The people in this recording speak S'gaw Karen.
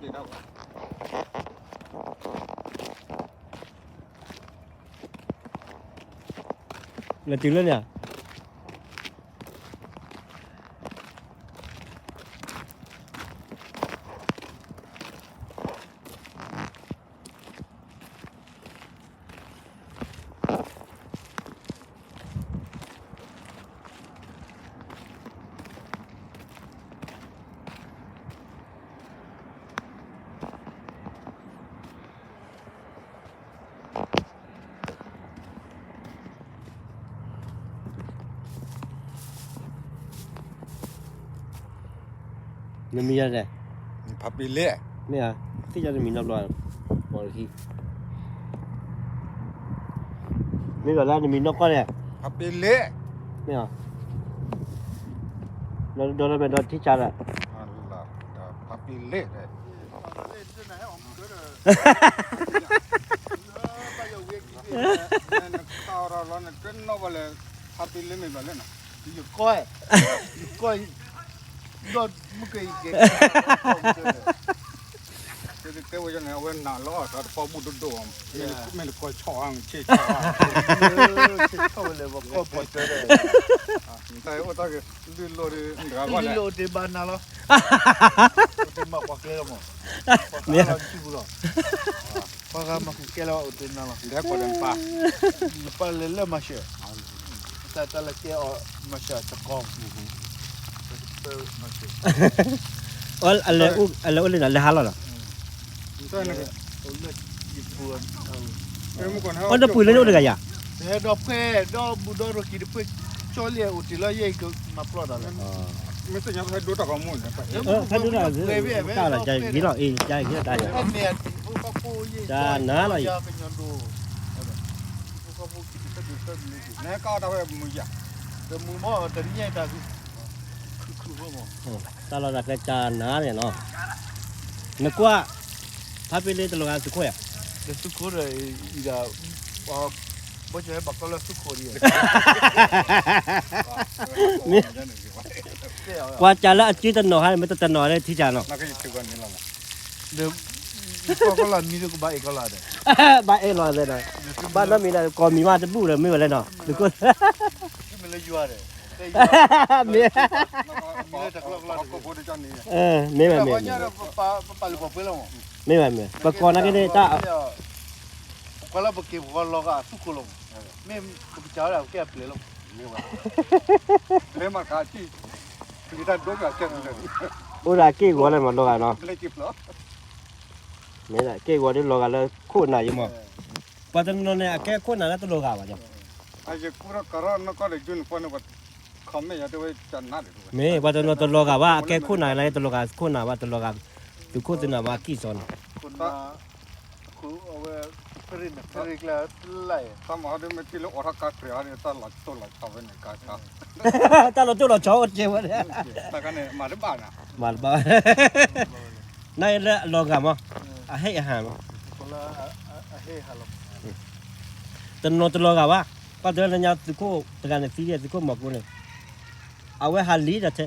လဲၤတုၤလၢန့ၣ်ဧါ. နမံၤယၤလဲၣ်, ဖးပ့ၤလ့, မ့ၢ်ဧါ, သ့ၣ်ညါနမံၤနီတဘျီ, ပှၤတခံ, မ့ၢ်ဘၣ်လၢနမံၤနီၢ်ကီၢ်န့ၣ်, ဖးပ့ၤလ့, မ့ၢ်ဧါ, ဒီးဒီးမဲာ်ဒီးထံဆးဒီး, ဖးပ့ၤလ့, နကီၢ်လီၤ နတနီၣ်ဘၣ်လဲၣ်, ဖးပ့ၤလ့မ့ၢ်ဘၣ်လဲၣ်နီၤ, ယကီၢ်, ယကီၢ်, ဒီးမုၢ်က့ၤယကဲ, တဲဝဲန့ၣ် အဝဲနးလီၤ တၢ်တပီၢ်ဘူၣ်ဒိၣ်ဒိၣ်, မ့ၢ်နကီၢ်ဆီၣ်အါ, ဆ့ၣ်ဆီၣ်ဝဲလဲၣ်, ပကီၢ်ပီၤတၢ်ဒီး, တၢ်အိၣ်တၢ်ဂ့ၤ, လုၢ်လိာ်ဒီး လုၢ်လိာ်အိၣ်တ့ၢ်ဘၣ်နၤလီၤ, အိၣ်တ့ၢ်မၤပှၤကျဲလီၤမး, ပှၤဂၤလီၤစုပူၤလီၤ, ပှၤဂၤမၤဃုာ်ကျဲလီၤ အိၣ်တ့ၢ်နၤလီၤ, နပၢ်လဲၤလၢမၤစၢၤ, တၢ်တၢ်လၢကျဲအီၤ မၤစၢၤတကီၢ်, အလဲၤအိၣ်လၢနၤလၢဟါလီၤလီၤ, အိၣ်လၢပှၤလၢန့ၣ်အိၣ်တဂၤယၤ, ဟဲဒီးဖှဲၣ်ဒီးဘူးဒီးရိၣ်ကံၤတဖှဲၣ်, ကၠီလံအိၣ်တ့ၢ်လီၤယဲအံၤကမၤပျီတၢ်လၢ, မ့ၢ်သ့ၣ်ညါဖဲဒိတၢ်ဂီၤမူန့ၣ်, ဖဲဒိတၢ်ဂီၤမူ, ဂ့ၤလီၤအံၤ, ယၤဂ့ၤလီၤတၢ်ယၤ, တၢ်နါလီၤအံၤ, နဟဲကီၢ်တၢ်ဝဲမုၢ်ယၤ, တၢ်လီၢ်တၢ်ကျဲတၢ်နါန့ၣ်နီၤ, နကွၢ်, ဖးပ့ၤလ့တလီၤဂာ်သုးခိၣ်ယၤ, သုးခိၣ်ဒီး, ဘၣ်ဆၣ်ဟဲဘၣ်ကီလၢသုးခိၣ်ဒံး, မ့ၢ်, ပှၤကးလၢအက့တနီၤဟါ မ့ၢ်တတနီၤလၢထံကၢ်နီၤ, ဒီး, ကီၢ်ကီၢ်လၢမံၤဒီးကဘၣ်အဲၣ်ကီၢ်လၢဒီး, ဘၣ်အဲၣ်လီၤသဲဒီး, ဘၣ်နီတမံၤဒီး ကီၢ်မံၤမးတဘူၣ်ဒီး မ့ၢ်ဝဲလဲၣ်နီၤ, သုးခိၣ်, မ့ၢ်, မ့ၢ်ဝဲမ့ၢ်, မ့ၢ်ဝဲမ့ၢ်, ပကီၢ်နာ်က့န့ၣ်တၢ်, ပှၤလၢပက့ၤပကီၢ်လီၤဂာ်သုးခိၣ်လီၤ, မ့ၢ်ပကစၢ်ဝဲဒၣ်ပကဲအပျဲၢ်လီၤ, အိၣ်ဒၣ်က့ၢ်ဂီၤလၢမၤလီၤဂာ်နီၤ, မ့ၢ်က့ၢ်ဂီၤဒီးလီၤဂာ်လၢခိၣ်နၢ်ယံၤမး, ပှၤတနီၤန့ၣ် အကဲခိၣ်နၢ်လၢတလီၤဂာ်ဘၣ်, မ့ၢ်ပှၤတနီၤတလီၤဂာ်ဘၣ် အကဲခိၣ်နၢ်လၢတလီၤဂာ်ခိၣ်နၢ်ဘၣ် တလီၤဂာ်သုးခိၣ်သုးနၢ်ဘၣ်ကံၢ်စီန့ၣ် တၢ်လီၤတိၢ်လီၤဆီအိၣ်ကဲဝဲ, မၤတဘၣ်, နလၢအလီၤဂာ်မး, အဟ့ၣ်အဟးမး, တနီၤတလီၤဂာ်ဘၣ်, ပှၤတလၢညါသုးခိၣ်တဂၤန့ၣ်သံဒ်သုးခိၣ်မီၤကိန့ၣ်, အဝဲဟးလံဒီးထဲ